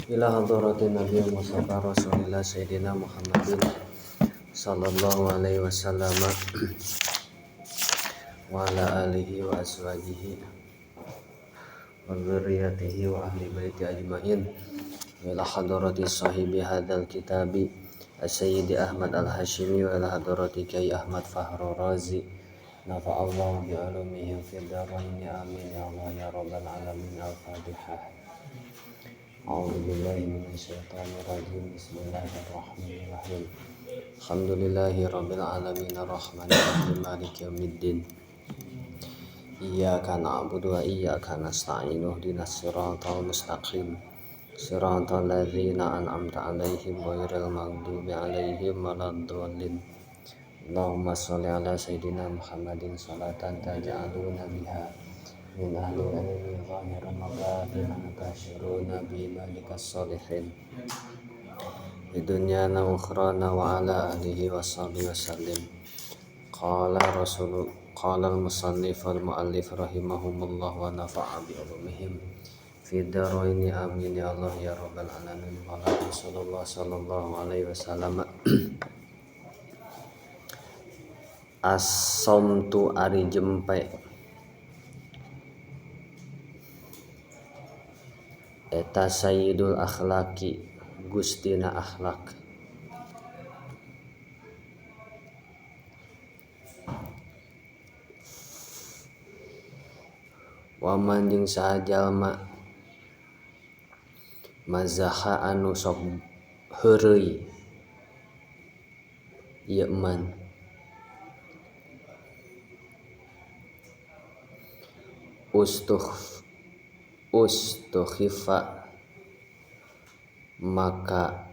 Ila hadratin Nabi Mustafa Rasulillah Sayyidina Muhammadin sallallahu alaihi wasallam wa ala alihi wa aswajihi wa dzurriyyatihi wa ahli baiti ajmain. Ila hadrati sahibi hadzal kitabi As-Sayyidi Ahmad Al-Hashimi wa ila hadrati Kiai Ahmad Fahrur Razi. Nafa'allahu bi ulumihim fid dharain. Amin ya Allah ya rabbal alamin. Al-Fatihah. A'udzu billahi minasyaitonir rajim. Bismillahirrahmanirrahim. Alhamdulillahi rabbil alamin arrahmanir rahim maliki yaumiddin. Iyyaka na'budu wa iyyaka nasta'in ihdinas siratal mustaqim. Siratal ladzina an'amta 'alaihim ghairil maghdubi 'alaihim waladdallin. Allahumma sholli ala sayidina Muhammadin sholatan taj'aluna biha min ahli ilmi zahiran wa batinan tahsyuruna bi ibadikas sholihin di dunya na ukhrana wa ala alihi wa sahbihi wasallim. Qala rasul qala al musannif wal muallif rahimahumullah wa nafa'a bi ulumihim fi dharaini. Amin ya Allah ya rabbal alamin. Qala Rasulullah sallallahu alaihi wasallam as-somtu ari jempe eta sayyidul akhlaqi gustina akhlak. Waman jeung saha jalma mazaha anu sok heureuy ieu man ustukhifa maka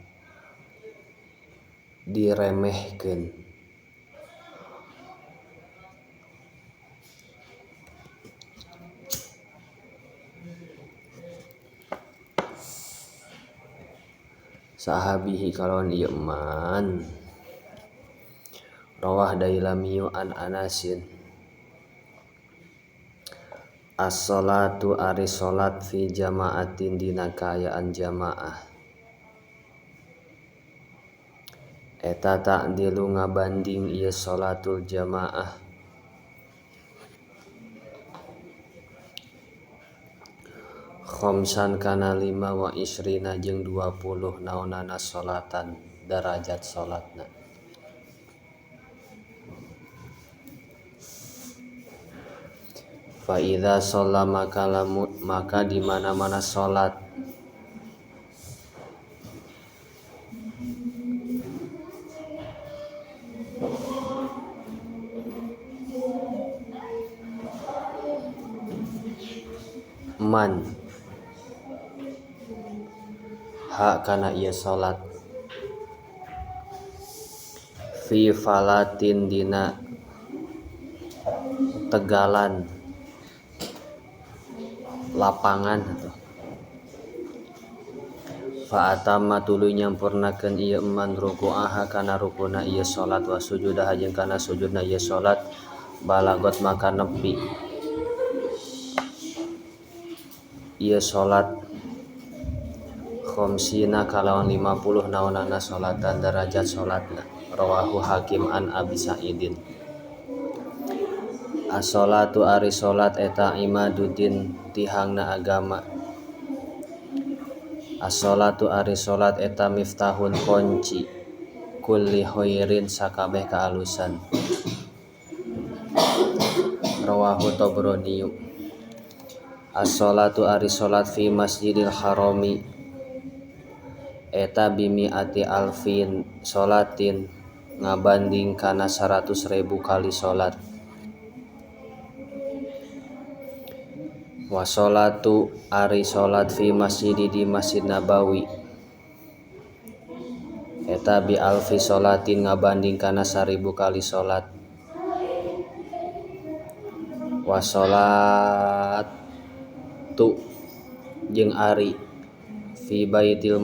diremehkeun sahabihi kalawan ieu man. Rawah Dailamiyu an Anasin. As-salatu ari salat fi jama'atin dina kaayaan jamaah eta ta'dilu ngabanding ieu salatul jamaah khamsan kana lima wa isrina jeung 20 naonana salatan darajat salatna. Fa idza shalla maka di mana-mana salat man ha kana ieu salat fi falatin dina tegalan lapangan atuh fa atamma tuluy nyampurnakeun ieu man ruku'aha kana rukuna ieu salat wa sujudaha jeung kana sujudna ieu salat balagot maka nepi ieu salat khamsina kalawan 50 naonana salatan darajat salatna. Rawahu Hakim an Abi Sa'idin. As-salatu ari salat eta imaduddin tihangna agama. As-salatu ari salat eta miftahun kunci kulli khairin sakabeh kaalusan. Rawahu Tabrani. As-salatu ari salat fi Masjidil Harami eta bimi'ati alfin salatin ngabanding kana 100.000 kali salat. Wa sholatu ari salat fi masjidi di Masjid Nabawi eta bi alfi sholatin ngabanding kana 1000 kali salat. Wa sholatu jeung ari fi Baitil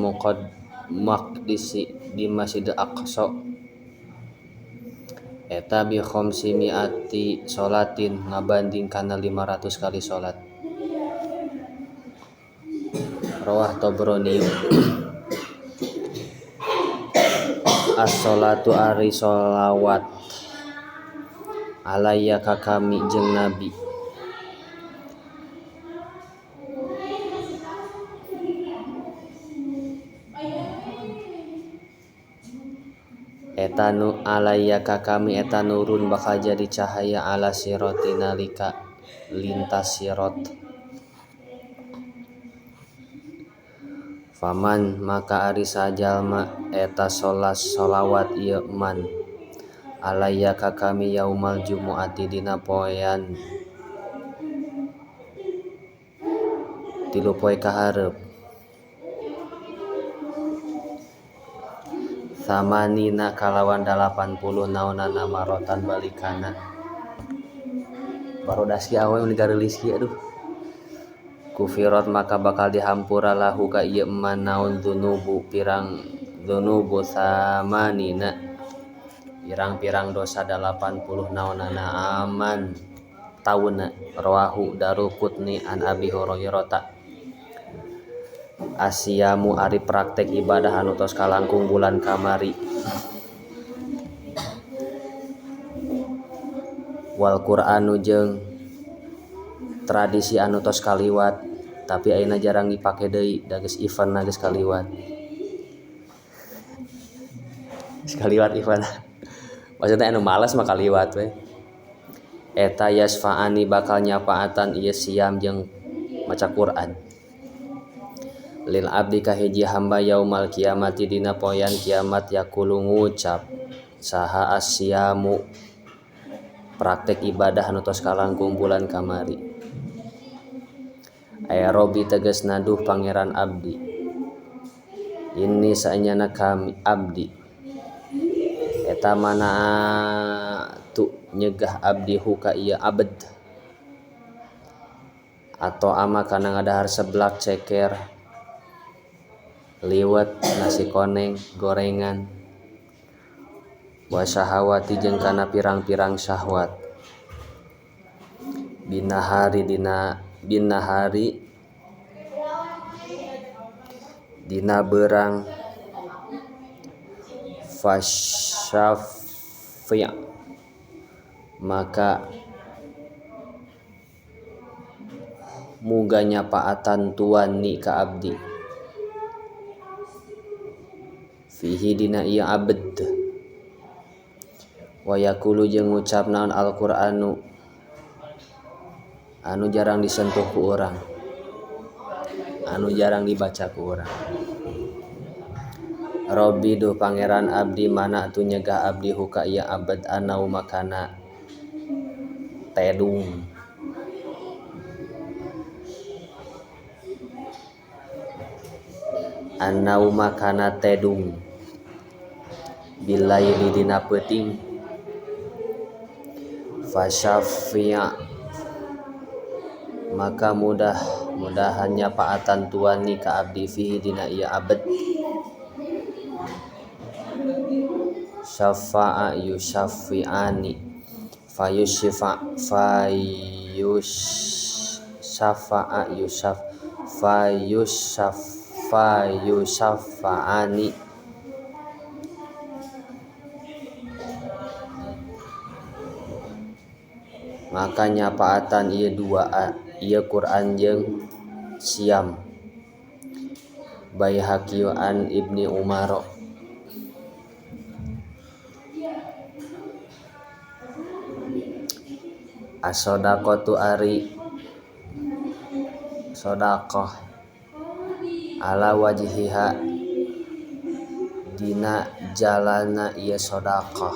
Maqdisi di Masjid Aqsa eta bi khamsi mi'ati sholatin ngabanding kana 500 kali salat. Rawah Tabrani. As-sholatu ari sholawat alayya ka kami jeung nabi. Eta nu alayya ka kami eta nurun bakal jadi cahaya ala siroti nalika lintas sirot. Faman maka ari sajalma eta sholawat ieu man alayya ka kami yaumal jumu'ati dina poean 3 poe kaharep. Samanina kalawan 80 naonana marotan balikana. Barodas ki awe mun gareulis ki aduh. Kufirat maka bakal dihampura lahu ka ieu man naon dzunubu pirang dzunubu samanina pirang-pirang dosa 80 naonana aman tauna. Rawahu Daruqutni an Abi Hurairah. Asyamu ari praktek ibadah anu tos kalangkung bulan kamari. Wal Qur'anu jeung tradisi anu tos kaliwat tapi ayeuna jarang dipake deui da geus event geus kaliwat. Geus kaliwat event. Maksudna anu malas mah kaliwat we. Eta yasfa'ani bakal nyafaatan ieu siam jeung maca Qur'an. Lil abdi ka hiji hamba yaumal kiamati dina poean kiamat yaqulu ngucap saha asyamu praktek ibadah anu tos kalangkung bulan kamari. Ay Robi tegasna duh pangeran abdi. Ini saenyana kami abdi. Eta mana tu nyegah abdi huka ieu abd. Atau ama kana ngadahar seblak ceker liwet nasi koneng gorengan wa syahawati jeung kana pirang-pirang syahwat binahari dina binahari dina berang fasyafi' maka muga nyapaatan tuan ni ka abdi fihi dina ieu abd wa yaqulu jeung ngucap naon Al-Qur'anu anu jarang disentuh ku urang anu jarang dibaca ku urang. Robbi duh pangeran abdi mana tu nyegah abdi huka ieu abd anau makana tedung. Anau makana tedung bilaili dina peuting fasyafi'a maka mudah-mudahan nyapaatan tuan ni ka abdi fihi dina ieu abad. Syafa'a yusaffi'ani fayusyafa fayus syafa'a yusaf fayusaf fayusafa'ani maka nyapaatan ieu dua ieu Quran jeung siam. Baihaqi an Ibni Umar. As-shadaqatu ari shadaqah ala wajhiha dina jalana ieu shadaqah.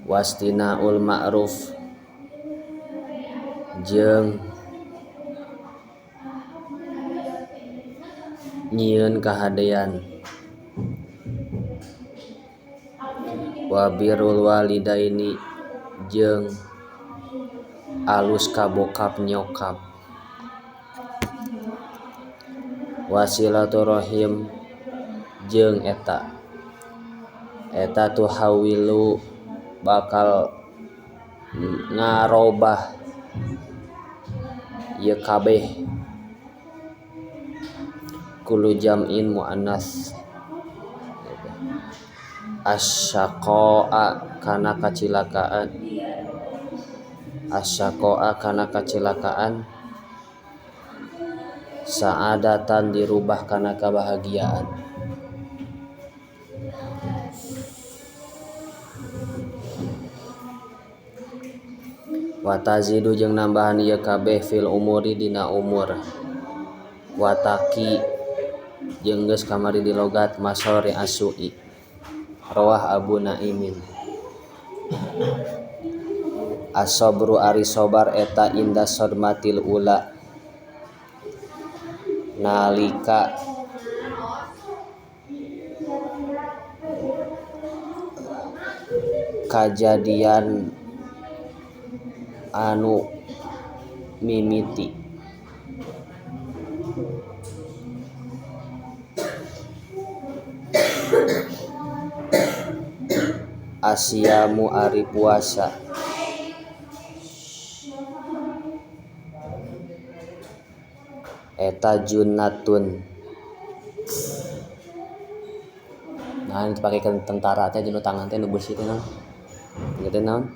Wastinaul ma'ruf jeung nyieun kahadean wa birrul walidaini jeung alus ka bokap nyokap wasilaturahim jeung eta eta tuhawilu bakal Ngarobah ieu kabeh kullu jam'in muannats asyaqaa kana kacilakaan asyaqaa kana kacilakaan sa'adatan dirubah kana kabahagiaan. Wa tazidu jeung nambahan ieu kabeh fil umuri dina umur wataki jeung geus kamari di logat masori asui rawah Abu Naimin. As-sabru ari sabar eta inda sadmatil ula nalika kajadian anu mimiti asyamu ari puasa eta junnatun. Nah, dipake tentara teh dinu tangan teh nu beusi teh naon? Ieu teh naon?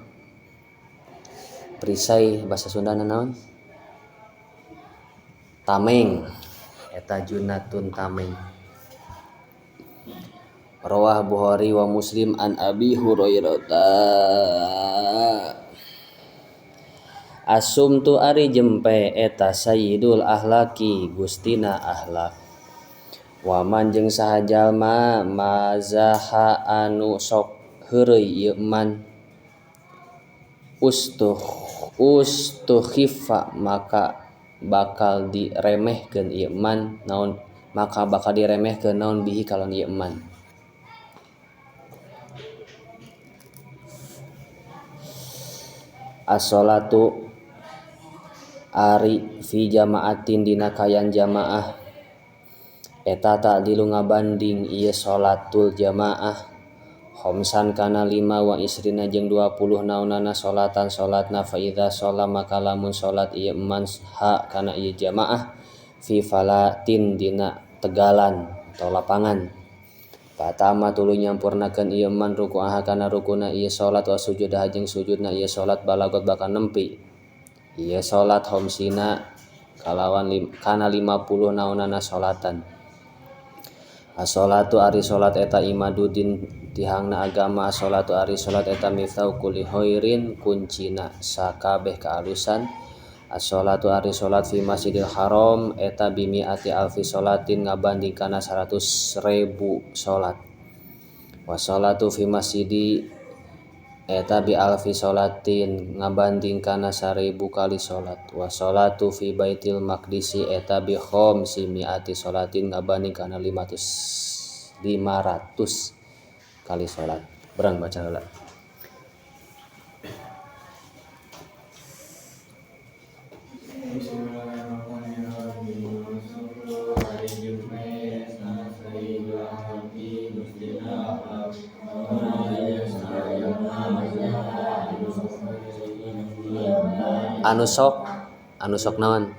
Perisai bahasa Sundana naon? Tameng. Eta junnatun tameng. Rawah Bukhari wa Muslim an Abi Hurairah. Asumtu ari jempe eta sayyidul ahlaki gustina ahlak. Waman jeung saha jalma mazaha anu sok heureuy ieu man ustukhiffa maka bakal diremehkeun ieu man naon maka bakal diremehkeun naon bihi kalawan ieu man. As-sholatu ari fi jamaatin dina kayan jamaah eta ta'dilu ngabanding ieu sholatul jamaah khamsan kana 5 wa isrina jeung 20 naonana sholatan sholatna fa idza shola maka lamun sholat ieu man ha kana ieu jamaah fi falatin dina tegalan atau lapangan patama tuluy nyampurnakeun ieu man ruku'aha kana rukuna ieu salat wa sujudaha jeung sujudna ieu salat balagot bakal nempi ieu salat khamsina kalawan kana 50 naonana salatan. As-sholatu ari salat eta imadudin tihangna agama as-sholatu ari salat eta miftahu kulli khairin kuncina sakabeh kaalusan. As-sholatu ari salat fi Masjidil Haram eta bimi'ati alfi sholatin ngabanding kana 100.000 salat. Wa sholatu fi masjidi eta bi alfi sholatin ngabanding kana 1000 kali salat. Wa sholatu fi Baitil Maqdisi eta bi khamsi mi'ati sholatin ngabanding kana 500 kali salat. Berang baca heula. Anu sok naon?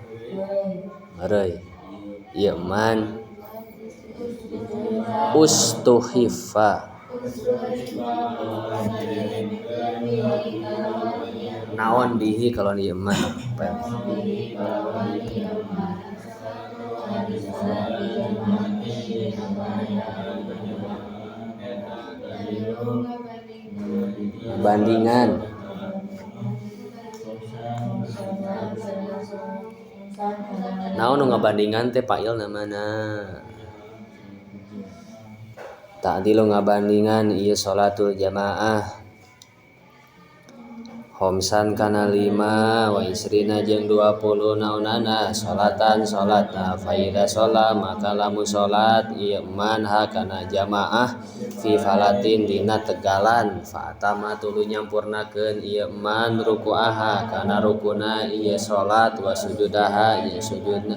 Heureuy. Ieu man ustuhifa naon bihi kalau ieu man. Bandingan naon nu ngabandingan teh pail namana ta'dilu ngabandingan ieu sholatul jamaah khamsan kana 5 wa isrina jeung 20 naonana sholatan sholatna fa idza shola maka lamun sholat ieu man ha kana jamaah fi falatin dina tegalan fa atama tuluy nyampurnakeun ieu man ruku'aha kana rukuna ieu sholat wa sujudaha ieu sujudna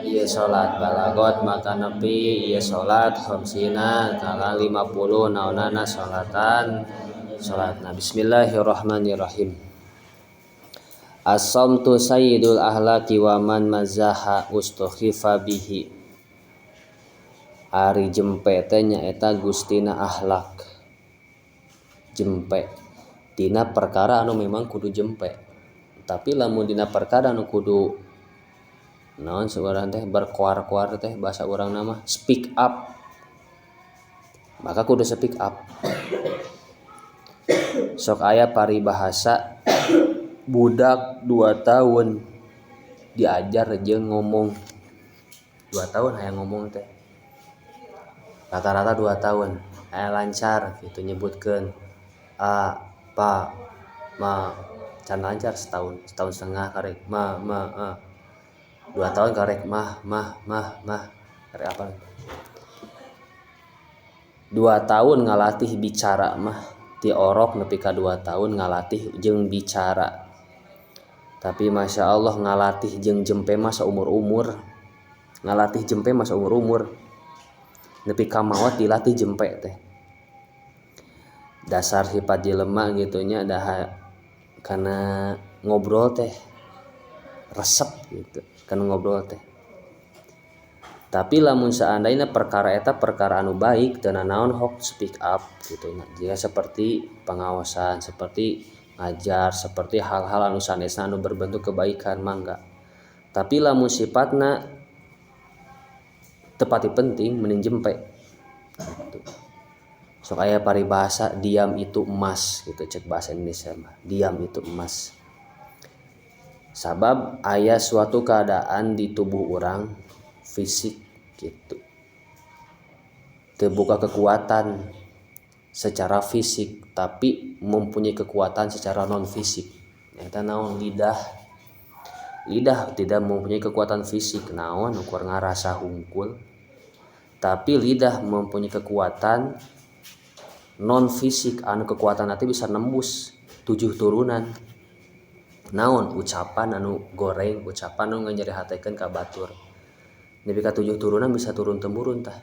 ieu sholat balagot maka nepi ieu sholat khamsina kala 50 naonana sholatan salatna. Bismillahirrahmanirrahim. As-samtu sayyidul ahlaki wa man mazaha ustukhifa bihi. Ari jempe teh nyaeta gustina ahlak. Jempe dina perkara anu memang kudu jempe. Tapi lamun dina perkara anu kudu naon saurang teh berkoar-koar teh bahasa urang mah speak up. Maka kudu speak up. Sok aya paribahasa budak 2 tahun diajar jeung ngomong. 2 tahun hayang ngomong teh. Rata-rata 2 tahun hayang lancar gitu nyebutkeun a pa ma can lancar setahun, setahun setengah karek ma ma a. 2 tahun karek mah mah mah mah karek apa. 2 tahun ngalatih bicara mah ti orok nepi ka 2 tahun ngalatih jeung bicara. Tapi masya Allah ngalatih jeung jempe mah saumur-umur. Ngalatih jempe mah saumur-umur. Nepi ka maot dilatih jempe teh. Dasar sifat jelema gitu nya daha kana ngobrol teh resep gitu kana ngobrol teh. Tapi lamun seandainya perkara eta perkara anu baik teu nanaon hok speak up gitu nya. Jika seperti pengawasan, seperti ngajar, seperti hal-hal anu sanesna anu berbentuk kebaikan mangga. Tapi lamun sifatna tepati penting mending jempe gitu. Sok aya paribahasa diam itu emas gitu cek bahasa Indonesia mah. Diam itu emas. Sabab aya suatu keadaan di tubuh orang fisik gitu. Terbuka kekuatan secara fisik tapi mempunyai kekuatan secara non fisik. Eta naon lidah. Lidah tidak mempunyai kekuatan fisik naon ukur ngarasa hungkul. Tapi lidah mempunyai kekuatan non fisik anu kekuatan nanti bisa nembus 7 turunan. Naon ucapan anu goreng, ucapan anu nganyerihatekeun ka batur. Nepi ka 7 turunan bisa turun temurun tah.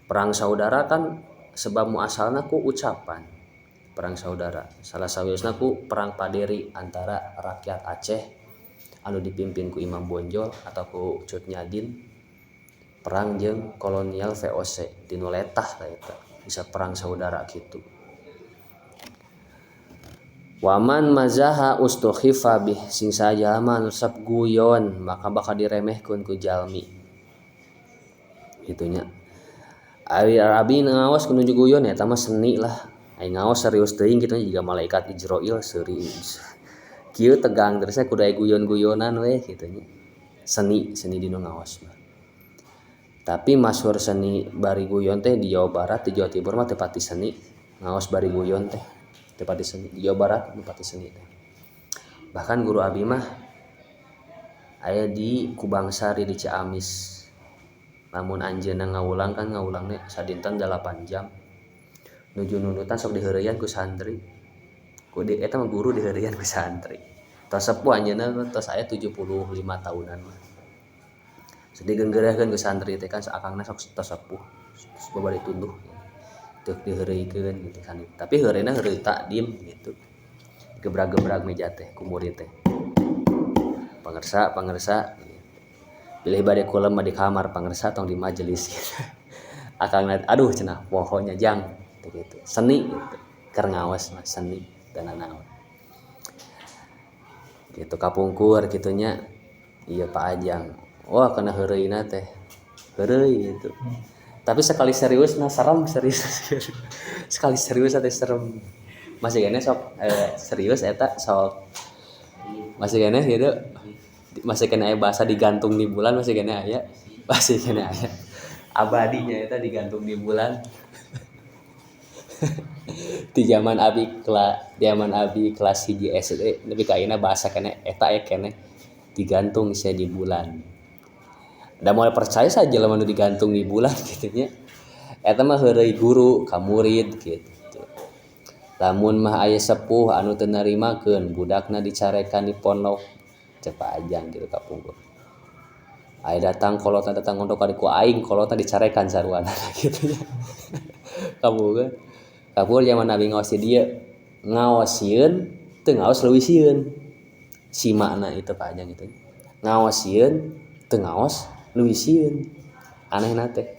Perang saudara kan sebab muasalna ku ucapan. Perang saudara salah sawiosna ku perang Paderi antara rakyat Aceh anu dipimpin ku Imam Bonjol atau ku Cut Nyadin, perang jeung kolonial VOC dinu letah lah eta bisa perang saudara kitu. Waman mazaha ustukhifa bih sing sajalma anu resep guyon maka bakal diremehkeun ku jalmi kitu nya. Ari abi ngaos kudu guyon eta mah seni lah. Ai ngaos serius teuing kitu jiga malaikat Ijroil serius. Kieu tegang terus kudu aya guyon-guyonan we kitu nya. Seni, seni dinu ngaos mah. Tapi masyhur seni bari guyon teh di Jawa Barat, di Jawa Timur mah teu pati seni ngaos bari guyon teh. Teu pati seni di Jawa Barat teu pati seni teh. Bahkan guru abi mah aya di Kubangsari di Ciamis. Lamun anjeunna ngawulang kan ngawulangna sadinten 8 jam. Nuju nundutan sok diheureyan ku santri. Ku di eta mah guru diheureyan ku santri. Tos sepuh anjeunna tos aya 75 tahunan mah. Sok digeunggeureuhkeun ku santri teh kan akangna sok tos sepuh. Terus babari tunduh. Teu diheureuykeun gitu kan. Tapi heureuna heureuy takdim gitu. Gebrak-gebrak meja teh ku murid teh. Pangersa, pangersa. Bilih bade kulem mah di kamar pangersa tong di majelis gitu. Akangna aduh cenah pohonya jang gitu. Seni gitu. Keur ngaos mah seni dan naon. Gitu kapungkur kitu nya. Iya Pak Ajang. Wah kana heureuyna teh. Heureuy gitu. Tapi sekali serius nah serem serius. Sekali serius teh serem. Masih kene sok serius eta sok. Masih kene gitu. Masih kene aya bahasa digantung di bulan masih kene aya. Masih kene aya. Abadinya eta digantung di bulan. Di zaman abi zaman abi kelas 1 SD nepi ka ayeuna bahasa kene eta aya kene digantung sia di bulan. Da moal percaya saja lamun digantung di bulan kitu nya. Eta mah heureuy guru ka murid gitu. Lamun mah aya sepuh anu teu narimakeun budakna dicarekan di pondok cek Pak Ajang gitu kapungkur. Aya datang kolotna datang mondok ka ku aing kolotna dicarekan saruana kitu nya. Kapungkur. Kapungkur zaman abi ngaos di dieu ngaosieun Teu ngaos leuwih sieun. Si makna itu Pak Ajang itu. Ngaos sieun, teu ngaos leuwih sieun. Anehna teh.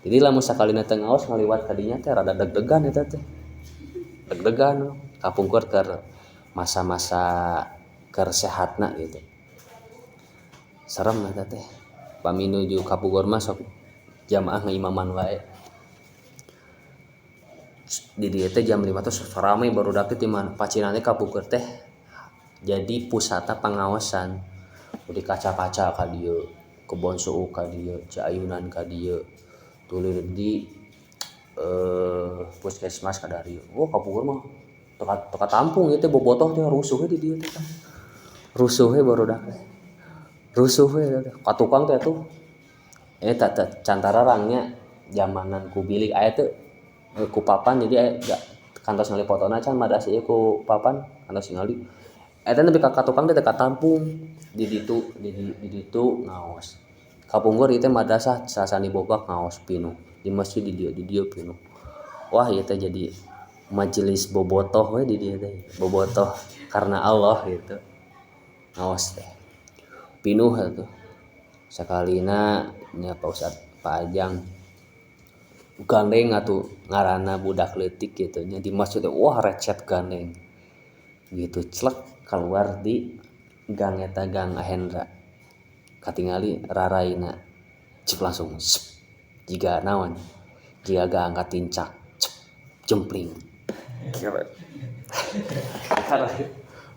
Jadi lamun sakalina teu ngaos ngaliwat ka dinya teh rada deg-degan eta teh. Deg-degan kapungkur keur masa-masa keur sehatna gitu. Serem eta teh. Pami nuju ka Bogor mah sok jamaah ngaimaman wae. Di dieu teh jam 5 teh rame barudak teh ti mana pacinan teh kapungkur teh jadi pusata pangaosan. Di kaca-kaca ka dieu, Kebon Suuk ka dieu, Ciayunan ka dieu, tulir di puskesmas ka darieu. Oh kapungkur mah teu katampung ieu teh bobotoh teh rusuh we di dieu teh. Rusuh we barudak teh. Rusuh we teh. Ka tukang teh atuh. Eta teh cantararangnya jamanan ku bilik aya teh ku papan jadi aya kantos ngali fotona can madas ieu ku papan kantos ningali. Eta nepi ka tukang teh teu katampung di ditu di ditu ngaos. Kapungkur ieu teh madrasah sasani bobak ngaos pinuh. Di masjid di dieu pinuh. Wah ieu teh jadi majelis bobotoh we di dieu teh. Bobotoh karena Allah gitu. Ngaos teh. Pinuh atuh. Sakalina nya Pak Ustad Pak Ajang gandeng atuh ngaranna budak leutik gitu nya di masjid wah recet gandeng. Gitu celek keluar di gang eta gang Ahendra. Katingali raraina cep langsung sep jiga naon jiga gaangkat tincak cep jempling.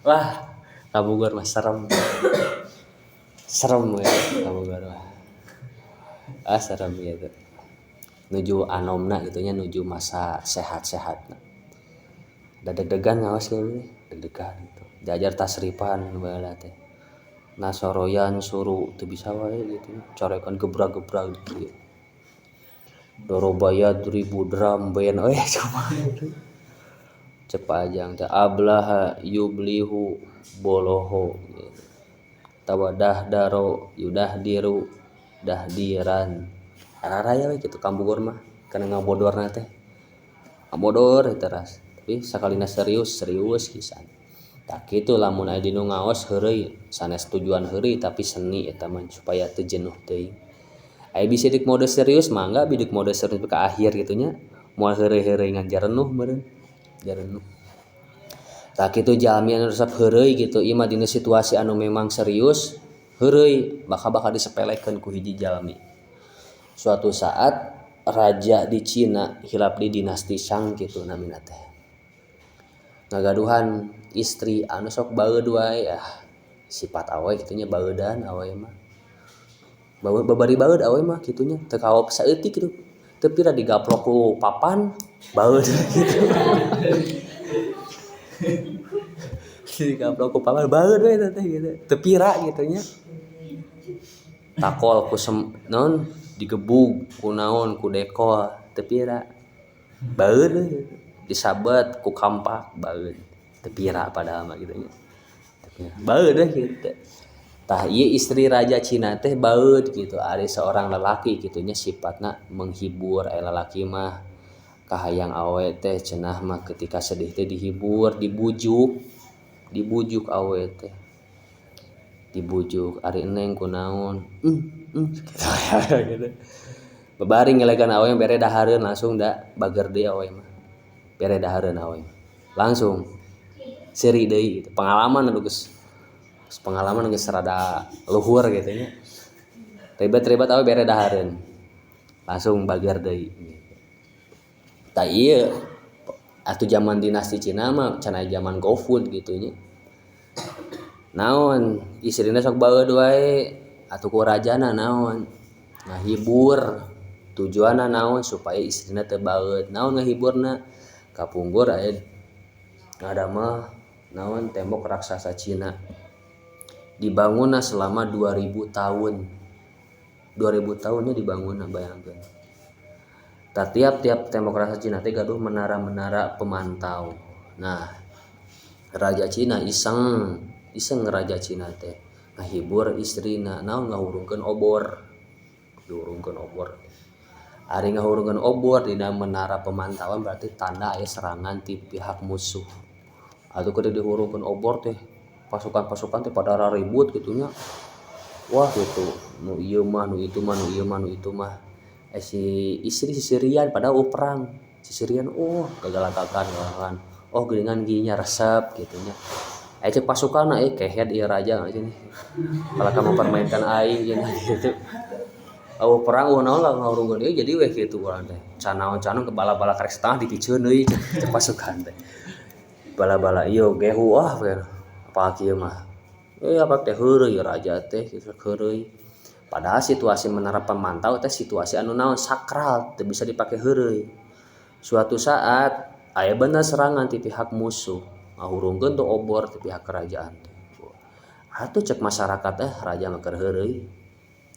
Wah kabugor mah serem. Serem ya kabugor mah. Ah serem gitu. Nuju anomna gitu nya nuju masa sehat-sehatna. Da deg-degan ngaos ge deg-degan gitu. Diajar tasrifan baheula teh. Nasoroyan suru teu bisa wae gitu. Corekan gebrak-gebrak gitu. Dorobaya 2000 drum band euy cuma gitu. Cep Ajang teh ablaha yublihu boloho gitu. Tawadah daro yudah diru dahdiran. Raraya we kitu Bogor mah kana ngabodorna teh. Ngabodor teras. Tapi sakalina serius serius pisan. Tah kitu lamun aya dinu ngaos heureuy sanes tujuan heureuy tapi seni eta mah supaya teu jenuh teuing. Aya bisi deuk mode serius mangga bideuk mode serius ka akhir kitu nya. Moal heureuy-heureuy ngan jarenuh meureun. Jarenuh. Tah kitu jalmi anu resep heureuy kitu ieu mah dina situasi anu memang serius heureuy bakal disepelekeun ku hiji jalmi. Suatu saat raja di Cina hilap di dinasti Shang kitu namina teh. Ngagaduhan istri anu sok baeud wae ah sifat awe kitu nya baeudan awe mah. Babari baeud awe mah kitu nya teu kaop saeutik kitu. Teu pira digaplok ku papan baeud kitu. Digaplok ku papan baeud we teh gitu. Teu pira kitu nya. Takol ku non digebug ku naon ku dekol teu pira. Baeud we gitu. Disabet ku kampak baeud. Teu pira padahal mah kitu nya. Baeud we kitu. Tah ieu istri raja Cina teh baeud kitu. Ari seorang lelaki kitu nya sifatna menghibur aya lalaki mah kahayang awe teh cenah mah ketika sedih teh dihibur, dibujuk, dibujuk awe teh. Dibujuk ari eneng kunaon? Gitu. Babari ngelegan awe bere dahareun langsung da bager deui awe mah. Bere dahareun awe. Langsung seuri deui gitu. Pengalaman anu geus pengalaman geus rada luhur gitu nya. Ribet-ribet awe bere dahareun. Langsung bager deui gitu. Tah ieu atuh zaman dinasti Cina mah can aya zaman GoFood gitu nya. Naon istrina sok baeud wae atuh ku rajana naon ngahibur tujuanna naon supaya istrina teu baeud naon ngahiburna kapungkur aya ngadamel naon tembok raksasa Cina dibangunna selama 2000 tahun. 2000 tahunnya dibangunna bayangkeun. Tah tiap-tiap tembok raksasa Cina teh gaduh menara-menara pemantau. Nah raja Cina iseng raja Cina teh ngahibur istrina naon ngahurungkeun obor. Diurungkeun obor. Ari ngahurungkeun obor dina menara pemantauan berarti tanda aya serangan ti pihak musuh. Atuh keur dihurungkeun obor teh pasukan-pasukan teh pada raribut kitu nya. Wah gitu, nu ieu mah nu itu mah nu ieu mah nu itu mah. Si istri sisirian padahal eueuh perang. Sisirian oh gagalagakan galagakan. Oh geuningan ginya resep kitu nya. Cek pasukanna kehed ieu raja cenah. Kalahka mempermainkan aing cenah gitu. Eueuh perang eueuh naon lah ngahurungkeun ieu jadi weh kitu urang teh. Can naon-naon ke bala-bala karek setengah dipiceun deui cek pasukan teh. Bala-bala ieu gehu ah apa kieu mah. Apa teh heureuy raja teh kitu heureuy. Padahal situasi menara pemantau teh situasi anu naon sakral teu bisa dipake heureuy. Suatu saat aya bener serangan ti pihak musuh ngahurungkeun tuh obor ti pihak kerajaan teh. Atuh cek masyarakat teh raja mah keur heureuy.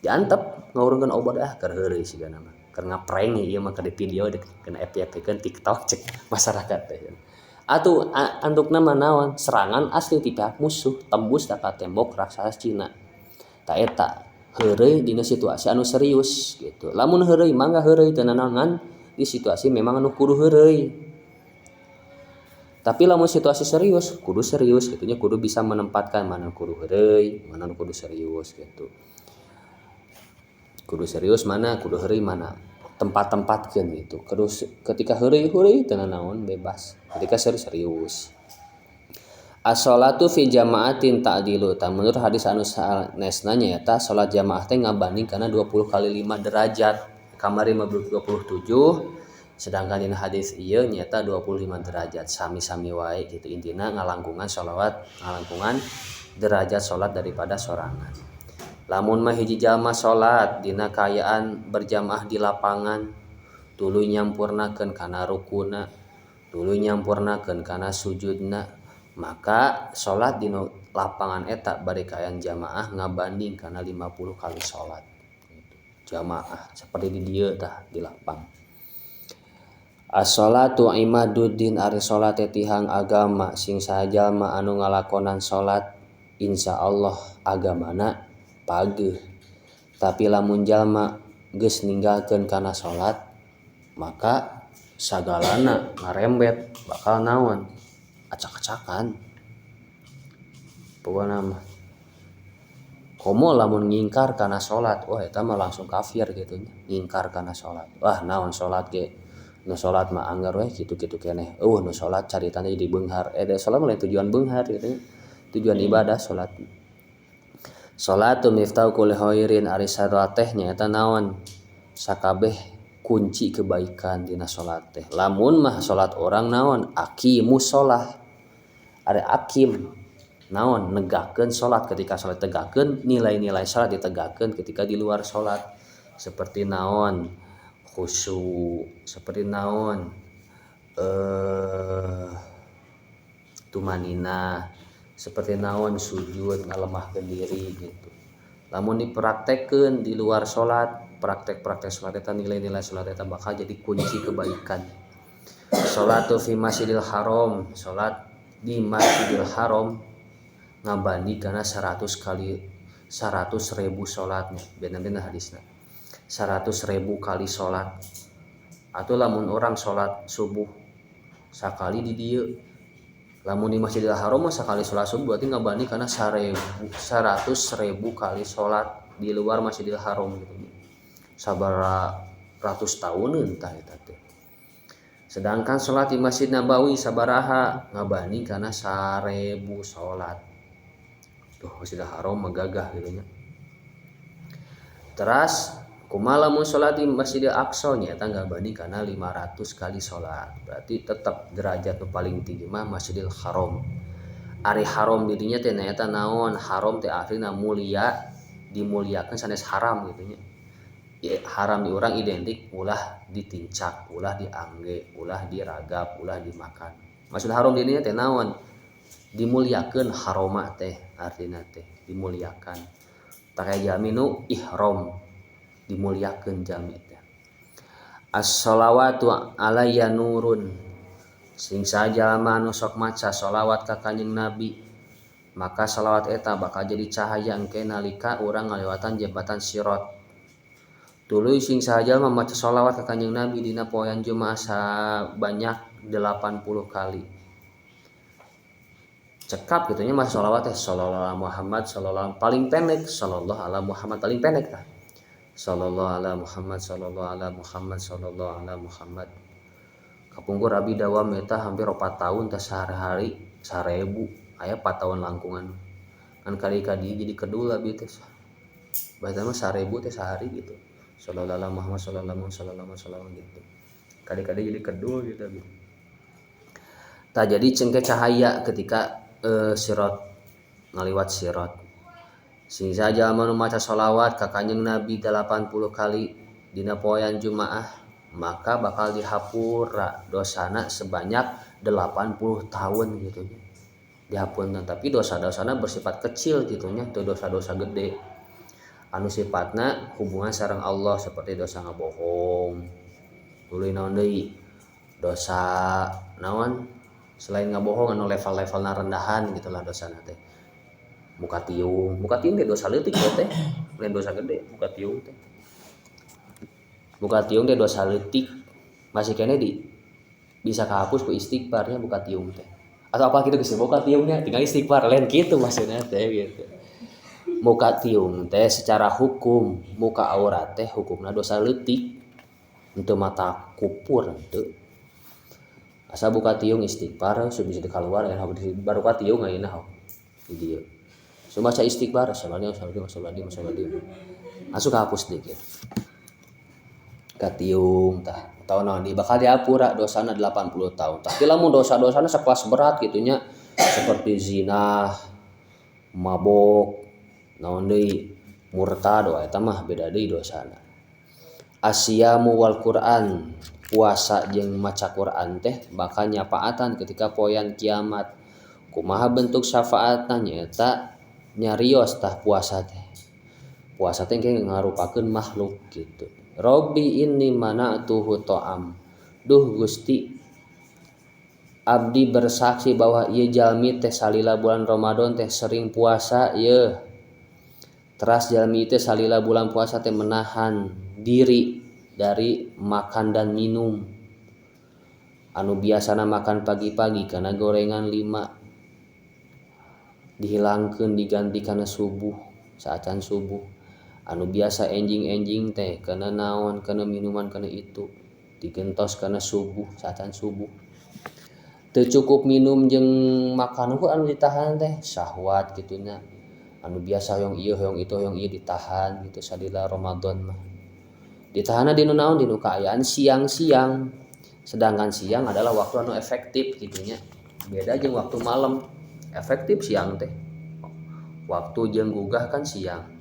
Diantep ngahurungkeun obor ah keur heureuy sigana mah. Keur ngaprank ieu mah keur di video kena FYP-keun TikTok cek masyarakat teh. Atuh antukna mah naon serangan asli ti pihak musuh tembus ka tembok raksasa Cina. Ta eta heureuy dina situasi anu serius gitu. Lamun heureuy mangga heureuy teu nanaon di situasi memang anu kudu heureuy. Tapi lamun situasi serius kudu serius gitu nya, kudu bisa menempatkan mana kudu heureuy, mana kudu serius gitu. Kudu serius mana, kudu heureuy mana. Tempat-tempatkeun gitu. Terus ketika heureuy-heureuy teu nanaon bebas. Ketika serius serius. As-sholatu fi jama'atin ta'dilu. Tah menurut hadis anu sanesna nyaeta salat jamaah teh ngabanding kana 20 kali 5 derajat. Kamari mah 27, sedangkan dina hadis ieu nyaeta 25 derajat. Sami-sami wae gitu intina ngalangkungan sholawat, ngalangkungan derajat salat daripada sorangan. Lamun mah hiji jalma salat dina kaayaan berjamaah di lapangan tuluy nyampurnakeun kana rukuna, tuluy nyampurnakeun kana sujudna, maka salat dina lapangan eta bari kaayaan jamaah ngabanding kana 50 kali salat. Jamaah seperti di dieu tah di lapang. As-sholatu imaduddin ari salat teh tihang agama sing saha jalma anu ngalakonan salat insyaallah agamana pageuh. Tapi lamun jalma geus ninggalkeun kana salat maka sagalana ngarembet bakal naon acak-acakan. Pokona mah komo lamun ngingkar kana salat, wah eta mah langsung kafir gitu nya, ngingkar kana salat. Wah naon salat ge, nu salat mah anggar weh kitu-kitu keneh. Eueuh nu salat caritana jadi beunghar. Da salat mah lain tujuan beunghar gitu nya. Tujuan ibadah salat. Salatu miftahu kulli khairin ari salat teh nyaeta naon sakabeh kunci kebaikan dina salat teh. Lamun mah salat orang naon aqimus shalah. Ari akim naon negakeun salat, ketika salat tegakkeun nilai-nilai salat ditegakkeun ketika di luar salat seperti naon khusyuk, seperti naon tumanina, seperti naon sujud ngalemahkeun diri gitu. Lamun dipraktekkeun di luar salat, praktek-praktek salat eta nilai-nilai salat eta bakal jadi kunci kebaikan. Salatu fi Masjidil Haram, salat di Masjidil Haram ngabandi kana 100 kali 100.000 salatnya. Bener-bener hadisna. 100.000 kali salat. Atau lamun orang salat subuh sakali di dieu, lamun di Masjidil Haram mah sakali salat subuh berarti ngabandi kana 100.000 kali salat di luar Masjidil Haram gitu. Sabara ratus tahuneun tah eta teh. Sedangkan salat di Masjid Nabawi sabaraha ngabanding kana 1000 salat. Tuh Masjidil Haram mah gagah gitu nya. Teras kumaha lamun salat di Masjidil Aqsa nya eta ngabanding kana 500 kali salat. Berarti tetap derajat nu paling tinggi mah Masjidil Haram. Ari haram di dinya teh nyaeta naon? Haram teh artina mulia, dimuliakeun sanes haram gitu nya. Ya, haram di urang identik ulah ditincak, ulah diangge, ulah diragap, ulah dimakan. Maksud haram di dinya teh naon? Dimuliakeun haroma teh artina teh dimuliakan. Tak aya jalmi nu ihram dimuliakeun jalmi teh. As-sholawatu alayya nurun. Sing sajalma anu sok maca sholawat ka Kanjeng Nabi, maka sholawat eta bakal jadi cahaya engke nalika urang ngalewatan jembatan Sirat. Tuluy sing sajalma maca sholawat ka Kanjeng Nabi dina poean Jumaah sabanyak 80 kali. Cekap gitu nya mah sholawat teh sallallahu ala Muhammad sallallahu paling pendek sallallahu ala Muhammad paling pendek tah. Sallallahu ala Muhammad sallallahu ala Muhammad sallallahu ala Muhammad. Kapungkur abi dawam eta hampir 4 tahun teh sehari-hari 1000 aya 4 tahun langkungan. Kan kali kadi jadi kedul abi teh. Bahkan mah 1000 teh sehari gitu. Sallallahu ala Muhammad sallallahu sallallahu sallallahu gitu. Kali-kali jadi kedul gitu abi. Tah jadi cengke cahaya ketika sirot ngaliwat sirot. Sing saja anu maca sholawat ka Kanjeng Nabi 80 kali dina poean Jumaah maka bakal dihapura dosana sebanyak 80 tahun gitu nya. Dihapunten tapi dosa-dosana bersifat kecil gitu nya, teu dosa-dosa gede. Anu sifatna hubungan sareng Allah seperti dosa ngabohong. Tuluy naon deui? Dosa naon? Selain ngabohong anu level-levelna rendahan gitulah dosana teh. Muka tiung teh dosa leutik teh, lain dosa gede muka tiung teh. Muka tiung teh dosa leutik masih keneh di bisa kehapus ku istighfarnya buka tiung teh. Atau apa gitu geus buka tiungnya tinggal istighfar lain kitu maksudnya teh gitu. Muka tiung teh secara hukum muka aurat teh hukumna dosa leutik. Henteu mata kupur henteu. Asa buka tiung istighfar bisa dikaluar ya baru ka tiung ayeuna di dieu. So maca istighfar sabalnya sabalnya sabalnya sabalnya. Asup kahapus deui kitu. Ka tiung tah atawa naon di bakal diapura dosana 80 tahun. Tapi lamun dosa-dosana sekelas berat kitu nya seperti zina, mabok, naon deui murtad eta mah beda deui dosana. Asyamu wal Quran, puasa jeung maca Quran teh bakal nyafaatan ketika poean kiamat. Kumaha bentuk syafaatna nyaeta nyarios tah puasa teh. Puasa teh engke ngarupakeun makhluk gitu. Robbi inni mana'tuhu ta'am. Duh Gusti, abdi bersaksi bahwa ieu jalmi teh salila bulan Ramadan teh sering puasa yeuh. Teras jalmi teh salila bulan puasa teh menahan diri dari makan dan minum. Anu biasana makan pagi-pagi karena gorengan 5 dihilangkeun diganti kana subuh, saacan subuh. Anu biasa enjing-enjing teh kana naon, kana minuman, kana itu digentos kana subuh, saacan subuh. Teu cukup minum jeung makan heuh anu ditahan teh syahwat kitu nya. Anu biasa hoyong ieu hoyong itu hoyong ieu ditahan gitu salila Ramadan mah. Ditahanna dinu naon dinu kaayaan siang-siang. Sedangkan siang adalah waktu anu efektif kitu nya. Beda jeung waktu malam. Efektif siang teh. Waktu jeung gugah kan siang.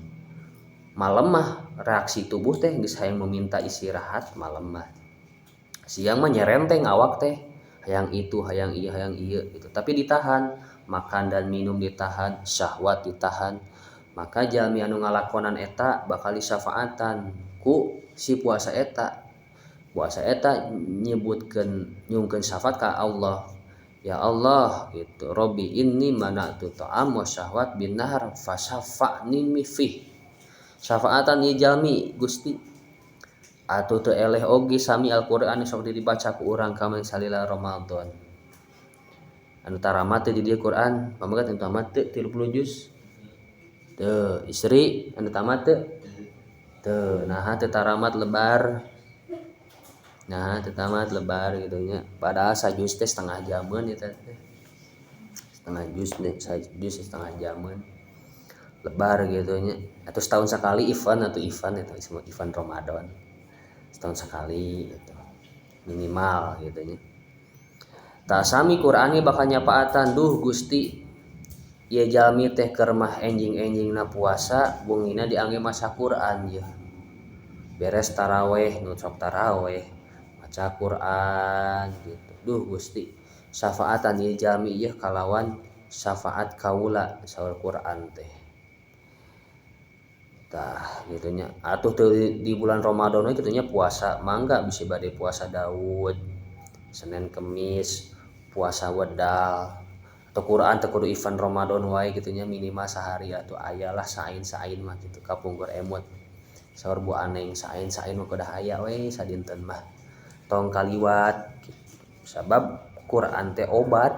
Malam mah reaksi tubuh teh geus hayang meminta istirahat malam mah. Siang mah nyerenteng awak teh, hayang itu, hayang ieu, hayang ieu gitu. Tapi ditahan, makan dan minum ditahan, syahwat ditahan. Maka jalmi anu ngalakonan eta bakal disyafaatan ku si puasa eta. Puasa eta nyebutkeun nyungkeun syafaat ka Allah. Ya Allah gitu, Robbi inni mana'tu ta'am wa syahwat bin nahar fasyafa'ni fih. Syafaatan ieu jalmi Gusti. Atuh teu eleh oge sami Al-Qur'an sok dibaca ku urang kamen salila Ramadan. Anu taramat teh di dieu Qur'an, pamegat anu tamat teu 30 juz. Teu, istri anu tamat teu? Teu, naha teu taramat lebar. Nah, teu tamat lebar gitu nya. Padahal sajuz teh setengah jameun eta teh. Setengah juz deh, sajuz setengah jameun. Lebar gitu nya. Atau setahun sekali event atau event itu disebut event Ramadan. Setahun sekali gitu. Minimal gitu nya. Tah sami Qur'an bakal nyafaatan duh Gusti ieu jalmi teh keur mah enjing-enjingna puasa bungina diangge maca Qur'an yeuh. Beres taraweh nu sok taraweh maca Qur'an gitu. Duh Gusti syafaatan ieu jalmi ieu kalawan syafaat kaula saur Qur'an teh. Tah gitu nya. Atuh teu di bulan Ramadan we kitu nya puasa mangga bisi bade puasa Daud, Senin Kemis, puasa wedal. Atau Quran teu kudu event Ramadan wae kitu nya minimal sehari atuh aya lah sain-sain mah kitu kapungkur emut. Saur Bu Aneng sain-sain mah kudu aya we sadinten mah. Tong kaliwat gitu. Sabab Quran teh obat.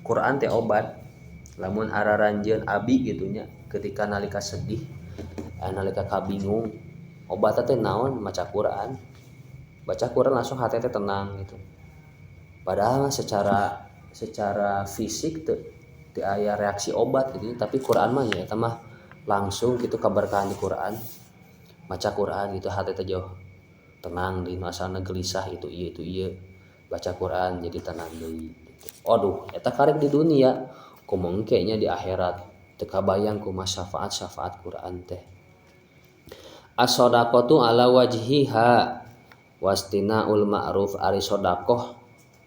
Quran teh obat. Lamun araranjeun abi gitu nya ketika nalika sedih, nalika kabingung, obatna teh naon? Maca Quran. Baca Quran langsung hati teh tenang gitu. Padahal secara secara fisik teu teu aya reaksi obat gitu, tapi Quran mah ya eta mah langsung gitu kaberkahan di Quran. Maca Quran gitu hati teh jauh tenang di asalna gelisah itu ieu itu ieu, baca Quran jadi tenang deui gitu. Aduh, eta karek di dunia, komo engke nya di akhirat teu kabayang kumaha syafaat-syafaat Quran teh. As-shadaqatu ala wajhiha wastinaul ma'ruf, ari sedekah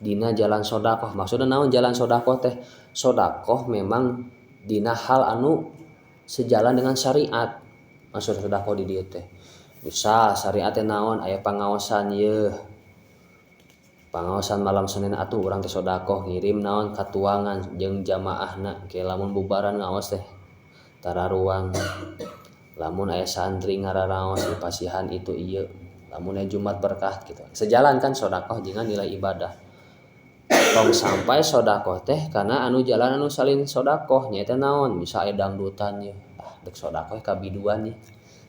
dina jalan sedekah. Maksudna naon jalan sedekah teh? Sedekah memang dina hal anu sejalan dengan syariat. Maksud sedekah di dieu teh misal syariat teh naon, aya pangaosan yeuh. Pangaosan malam Senin atuh urang teh sedekah ngirim naon katuangan jeung jamaahna ke lamun bubaran ngaos teh tararuang. Lamun aya santri ngararaos dipasihan itu ieu. Lamun aya Jumat berkah gitu. Sejalan kan sedekah jeung nilai ibadah. Tong sampai sedekah teh kana anu jalan anu salin sedekah nyaeta naon, misal aya dangdutan ye, ah dek sedekah ka biduan ye.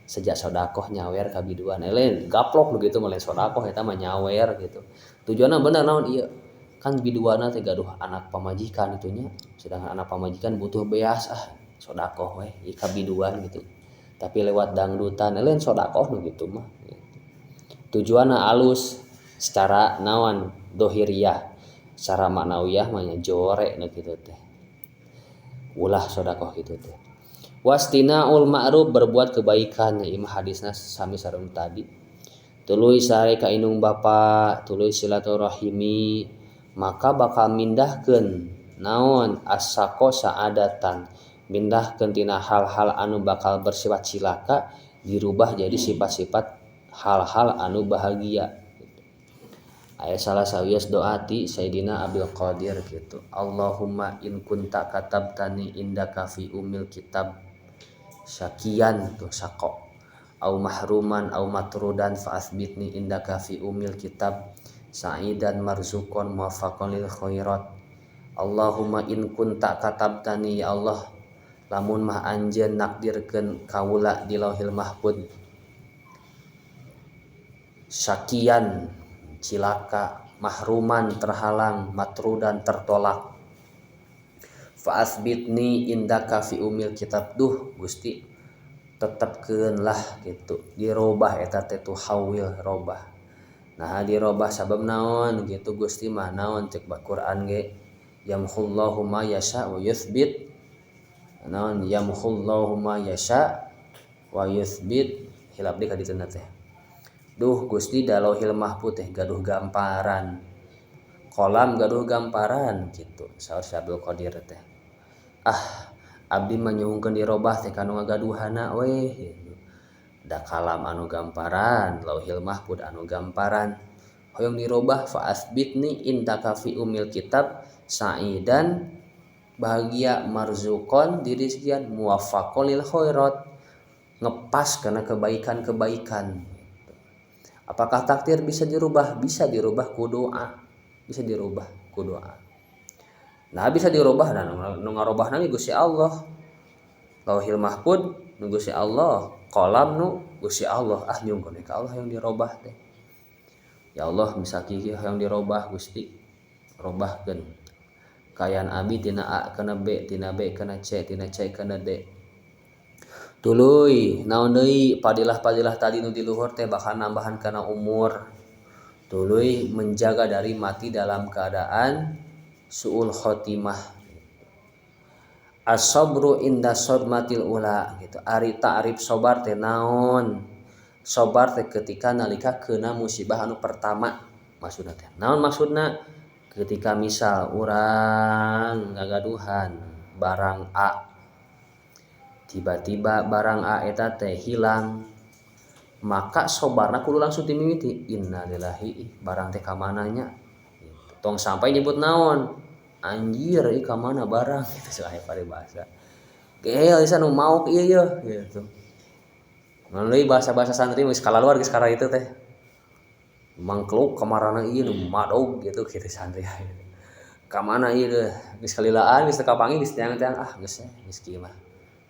Sejak sedekah nyawer ka biduan, lain gaplok nu kitu mah lain sedekah eta mah nyawer gitu. Tujuanna bener naon ieu? Kan biduanna teh gaduh anak pamajikan itu nya, sedangkan anak pamajikan butuh beas, ah sedekah we ieu ka biduan gitu. Tapi lewat dangdutan, lain sedekah nu kitu mah. Tujuanna alus secara naon dohiriah, secara maknawiyah mah nya jore nu kitu teh. Ulah sedekah kitu teh. Wastinaul ma'ruf, berbuat kebaikan, ya imah hadisna sami sareng tadi. Tuluy sare ka indung bapa, tuluy silaturahimi, maka bakal mindahkeun naon as-saqo sa'adatan, mindahkeun tina hal-hal anu bakal bersifat cilaka dirubah jadi sifat-sifat hal-hal anu bahagia. Aya salah sawios doa ti Sayyidina Abdul Qadir gitu. Allahumma in kunta katabtani indaka fi umil kitab syakian tuh saqo au mahruman au matrudan fa athbitni indaka fi umil kitab sa'idan marzuqon muwaffaqan lil khairat. Allahumma in kunta katabtani, ya Allah lamun mah anjeun nakdirkeun kaula di Lauhil Mahfud syakian cilaka, mahruman terhalang, matrudan tertolak, fa athbitni indaka fi umil kitab, duh Gusti tetepkeun lah gitu, dirobah eta teh tu hawil robah. Nah dirobah sabab naon gitu Gusti mah naon cek Quran ge yamhullahu ma yasha wa yuthbit, naon yamhullahu ma yasha wa yuthbit, hilap deui ka ditu teh. Duh Gusti da Lauhil Mahfud teh gaduh gamparan, kolam gaduh gamparan gitu saur si Abdul Qadir teh. Ah abdi mah nyuhunkeun dirobah teh kanu ngagaduhana we gitu. Da kalam anu gamparan, Lauhil Mahfud anu gamparan, hoyong dirobah fa athbitni indaka fi umil kitab sa'idan bahagia marzuqon dirizkian muwaffaqon lil khairat, ngepas karena kebaikan-kebaikan. Apakah takdir bisa dirubah? Bisa dirubah ku doa. Bisa dirubah ku doa. Nah bisa dirubah, nah nu ngarobahna ge Gusti Allah. Lauhil Mahfud nu Gusti Allah, kolam nu Gusti Allah. Ah nyungkeun ka Allah yang dirobah teh. Ya Allah misal kieu yang dirobah Gusti, robahkeun. Kaayaan abi tina A kana B, tina B kana C, tina C kana D. Tuluy naon deui fadilah-fadilah tadi nu di luhur teh bakal nambahan kana umur. Tuluy menjaga dari mati dalam keadaan suul khotimah. As-sabru inda sadmatil ula gitu. Ari ta'rif sabar teh naon? Sabar teh ketika nalika kena musibah anu pertama maksudna teh. Naon maksudna? Ketika misal urang ngagaduhan barang A, tiba-tiba barang A eta teh hilang, maka sobarna kudu langsung dimimiti. Innalillahi, barang teh ka mana nya? Tong sampai nyebut naon, anjir ieu ka mana barang gitu aya paribasa. Geel isa nu maok ieu yeuh gitu. Melalui bahasa-bahasa santri geus kalaluar geus kana itu teh. Mangkluk kamarana ieu nu madog gitu kitu santri. Ka mana ieu deuh geus kalilaan geus teu kapanggih geus teang-teang ah geus geus kieu mah.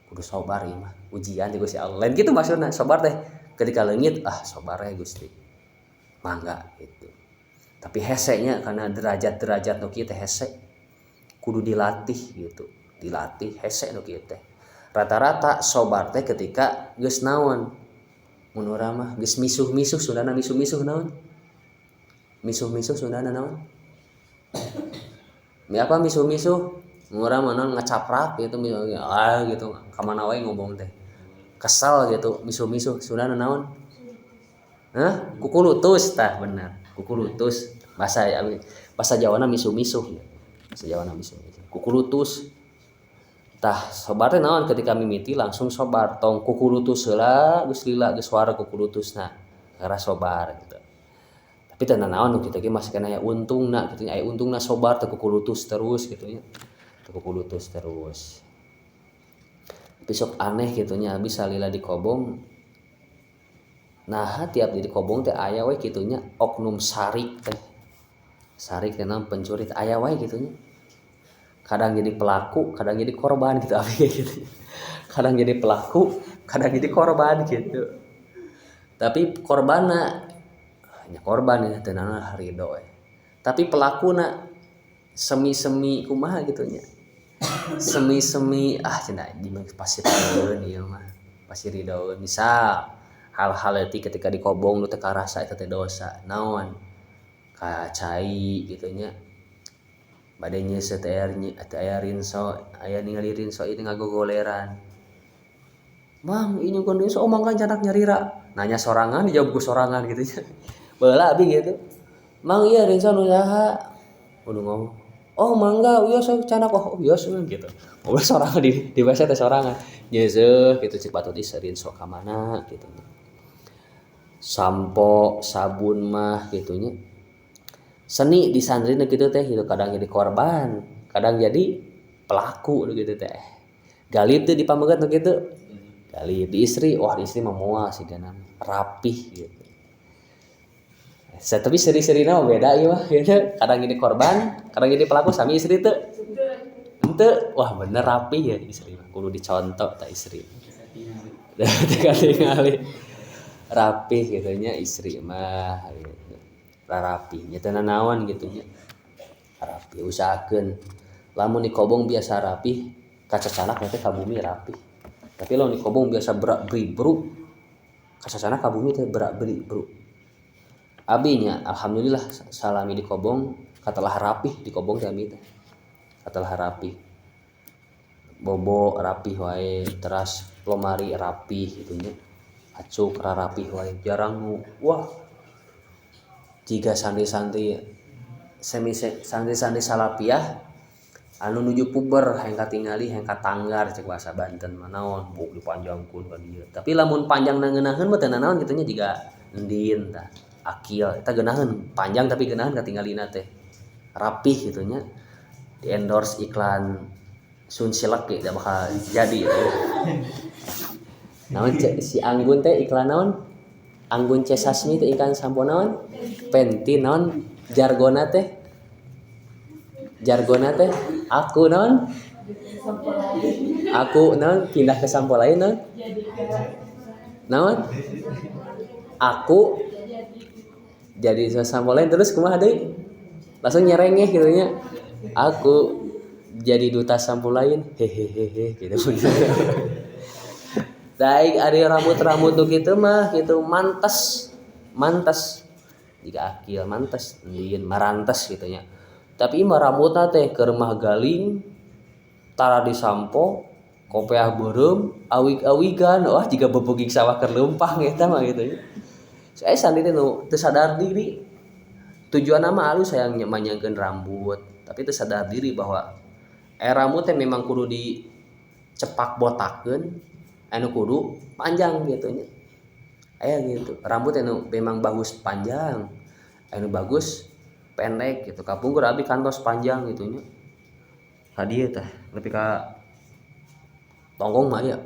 Kudu sabar ieu mah ujian ti Gusti Allah. Lain kitu maksudna sabar teh ketika leungit ah sabar we Gusti. Mangga gitu. Tapi hese nya karena derajat-derajat nu kieu teh hese kudu dilatih gitu. Dilatih hese nu kieu teh. Rata-rata sobar teh ketika geus naon mun urang mah geus misuh-misuh sundana misuh-misuh naon? Misuh-misuh sundana naon? Mi apa misuh-misuh? Mun urang mah naon ngacaprak gitu ah gitu ka mana wae ngomong teh. Kesal gitu misuh-misuh sundana naon? Hah? Kukulutus tah bener. Kukulutus bahasa bahasa Jawana misuh-misuh bahasa Jawana misuh-misuh. Kukulutus tah sobar teh naon ketika mimiti langsung sobar tong kukulutus heula geus lila geus wareg kukulutusna karena sobar gitu. Tapi teu nanaon nu kitu ge masih keneh aya untungna kitu nya aya untungna sobar teu kukulutus terus kitu nya. Teu kukulutus terus. Tapi sok aneh kitu nya abi salila di Kobong. Nah tiap di Kobong teh aya we kitu nya oknum sarik teh. Sarik teh naon pencuri teh aya wae kitu nya. Kadang jadi pelaku, kadang jadi korban gitu abi gitu. Kadang jadi pelaku, kadang jadi korban gitu. Tapi korbanna nya korban ya teu naon ridho we. Tapi pelakuna semi-semi kumaha gitu nya. Semi-semi ah cenah pasti ridhoeun ieu mah. Pasti ridhoeun. Misal hal-hal leutik ketika di Kobong nu teu karasa eta teh dosa. Naon? Ka cai gitu nya. Bade nyeuseuh teh aya rinso, aya ningali rinso ieu ngagogoleran. Mang ieu nyungkeun rinso oh mangga canak nyarira. Nanya sorangan dijawab ku sorangan gitu nya. Baheula abi gitu. Mang ieu rinso nu saha? Kudu ngomong. Oh mangga wios canak oh wios gitu. Ngobrol sorangan di WC teh sorangan. Nyeuseuh gitu cek batur ih rinso ka mana gitu. Sampo, sabun mah gitu nya. Seni di santri nu kitu teh gitu kadang jadi korban, kadang jadi pelaku nu kitu teh. Galib teh di pameget nu kitu. Galib di istri, wah di istri mah moal sigana rapih gitu. Tapi seri-serina mah beda ieu mah gitu. Kadang jadi korban, kadang jadi pelaku sami istri teu. Henteu, wah bener rapih ya istri mah. Kudu dicontoh tah istri. Tinggal rapih gitu nya istri mah gitu. Rapih nya teu nanaon gitu nya. Rapih usahakeun. Lamun di Kobong biasa rapih, kacacanak teh ka bumi rapih. Tapi lamun di Kobong biasa berak beri-bru, kacacanak ka bumi teh berak beri-bru. Abi nya alhamdulillah salami di Kobong katelah rapih di Kobong teh abi teh. Katelah rapih. Bobo rapih wae, teras lomari rapih gitu nya. Acuk rarapih wae, jarang nu wah jika santri-santri semi santri-santri salapiah anu nuju puber hayang katingali hayang katanggar cek bahasa Banten mah naon buk dipanjangkeun ka dieu. Tapi lamun panjang ngeunaheun mah teu nanaon kitu nya jiga endin tah akil eta geunaheun panjang tapi geunaheun katingalina teh rapih kitu nya. Di endorse iklan Sunsilk ge da bakal jadi gitu. Naon si Anggun teh iklan naon? Anggun C. Sasmi teh iklan sampo naon? Penti naon? Jargona teh? Jargona teh aku naon? Aku naon pindah ke sampo lain naon? Naon? Aku jadi sampo lain terus kumaha deui? Langsung nyerengeh gitu nya. Aku jadi duta sampo lain hehehehe gitu. Daik ari rambut-rambut nu kitu mah gitu mantes. Mantes. Jika akil mantes, lin marantes gitu nya. Tapi mah rambutna teh keur mah galing, tara disampo, kopeah beureum, awig-awigan, wah jiga bebegig sawah keur leumpang eta mah gitu nya. Saya santri teh nu teu sadar diri. Tujuanna mah alus hayang manjangkeun rambut, tapi teu sadar diri bahwa rambut teh memang kudu dicepak botakeun, anu kudu panjang gitu nya. Aya gitu. Rambut anu memang bagus panjang, anu bagus pendek gitu. Kapungkur abi kantos panjang gitu nya. Ka dieu tah, nepi ka tonggong mah aya.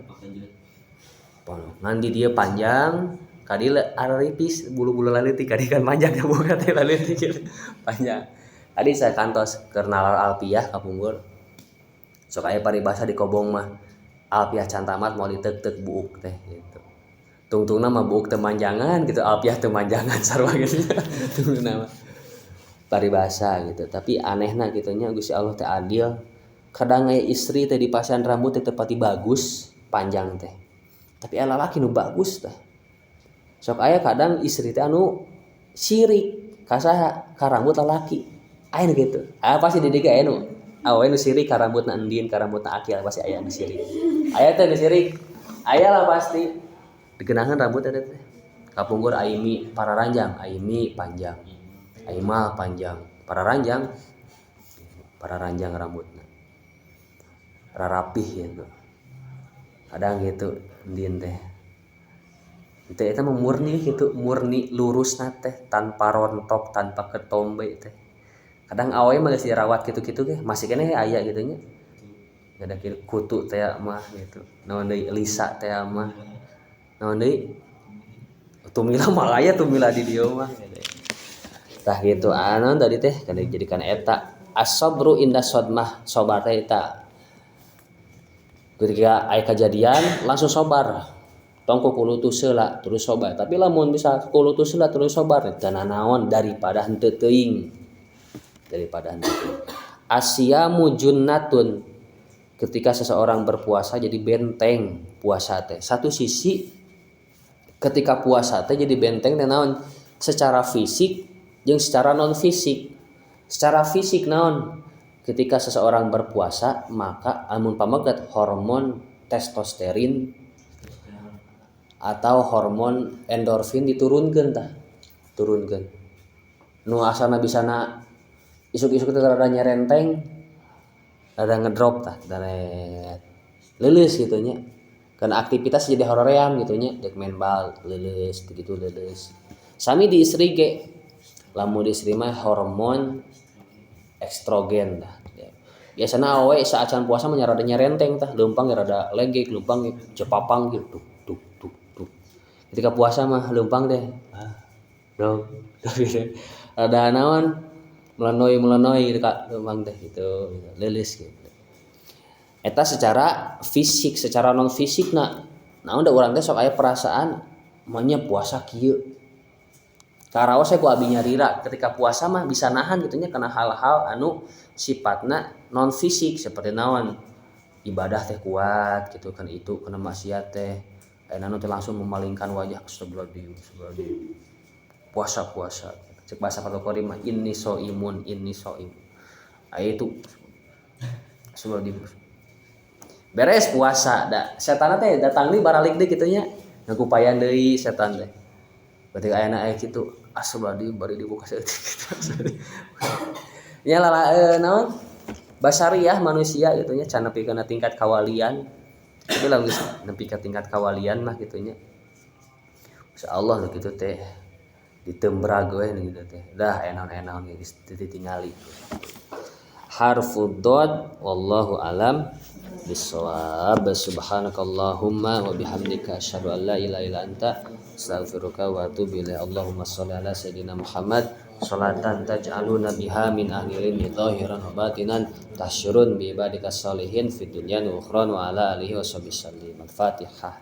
Ngan di dieu panjang, ka dieu aripis bulu-bulu laleutik ka dieu kan panjang ya buka teh laleutik gitu. Panjang. Tadi saya kantos keur nalar alfiah kapungkur. Sok aya paribasa di Kobong mah, alfiah can tamat moal diteuk-teuk buuk teh gitu. Tungtungna mah buuk teu manjangan gitu, alfiah teu manjangan sarua gitu. Tungtungna mah paribasa gitu. Tapi anehna gitu nya, Gusti Allah teh adil. Kadang aya istri teh dipasihan rambut teh teu pati bagus, panjang teh. Tapi aya lalaki nu bagus tah. Sok aya kadang istri teh anu sirik ka saha? Ka rambut lalaki. Aya nu kitu. Ah, pasti di dieu aya nu awewe nu sirik ka rambutna Endin, ka rambutna Akil, pasti aya nu sirik. Aya teh nu sirik. Aya lah pasti. Digenahan rambut eta teh. Kapungkur Aimi pararanjang, Aimi panjang. Aimal panjang, pararanjang. Pararanjang rambutna. Rarapih gitu. Kadang gitu Endin teh. Teh eta mah murni gitu, murni lurusna teh tanpa rontok, tanpa ketombe teh. Kadang awewe mah geus dirawat kitu-kitu ge masih keneh aya gitu nya. Ada kutu teh mah gitu. Naon deui, Lisa teh mah. Naon deui? Tumila mah aya, tumila di dieu mah gitu. Tah gitu, naon tadi teh kada jadikan eta as-sabru inda sadmah, sabar teh eta. Ketika aya kejadian langsung sabar. Tong kukulutus heula terus sabar. Tapi lamun bisa kukulutus heula terus sabar teu nanaon daripada henteu teuing. Daripada henteu teuing. Asyamu junnatun. Ketika seseorang berpuasa jadi benteng puasa teh. Satu sisi ketika puasa teh jadi benteng teh naon? Secara fisik jeung secara non fisik. Secara fisik naon? Ketika seseorang berpuasa maka amun pameget hormon testosterin atau hormon endorfin diturunkeun tah. Turunkeun. Nu asalna bisana isuk-isuk teh rada nyerenteng, rada ngedrop tah, daret. Leuleus kitu nya. Karena aktivitas jadi horoream gitu nya, dek main bal leuleus, begitu leuleus. Sami di istri ge, lamun di istri mah hormon estrogen tah. Biasana awewe saacan puasa mah rada nyerenteng tah, leumpang rada legek, leumpang cepapang gitu, tuk tuk tuk tuk. Ketika puasa mah leumpang teh, ah, dong, rada naon, melenoi-melenoi gitu kak, leumpang teh gitu, gitu, leuleus gitu. Eta secara fisik, secara non fisik na, naon da urang teh sok aya perasaan maunya puasa kieu. Karaos ku abi nyarira ketika puasa mah bisa nahan gitu nya kana hal-hal anu sifatna non fisik seperti naon, ibadah teh kuat gitu kan, itu kena maksiat teh ayeuna nu teh langsung memalingkan wajah, astagfirullahaladzim, astagfirullahaladzim. Puasa-puasa cek bahasa Fathul Qorib mah inni shaimun, inni shaim. Aya itu astagfirullahaladzim. Beres puasa da setan teh datang deui baralik deui kitu nya, ngagupayan deui setan teh. Ketika ayana aya kitu astagfirullahaladzim bari dibuka saeutik gitu. Nya lala naon? Basariah manusia gitu nya can nepi kana tingkat kawalian. Tapi lamun geus nepi ka tingkat kawalian mah kitu nya. Insyaallah nu kitu teh ditembrag we nu kitu teh. Dah aya naon-naon geus ditingali. Harfud dad wallahu alam bissawab. Subhanakallahumma wa bihamdika asyhadu an la ilaha illa anta astaghfiruka wa atubu ilaik. Allahumma shalli ala sayidina Muhammad salatan taj'aluna biha min ahli ilmi zahiran wa batinan tahsyurun bi ibadika salihin fid dunya wa ukhra wa ala alihi wa sahbihi sallim. Al-Fatihah.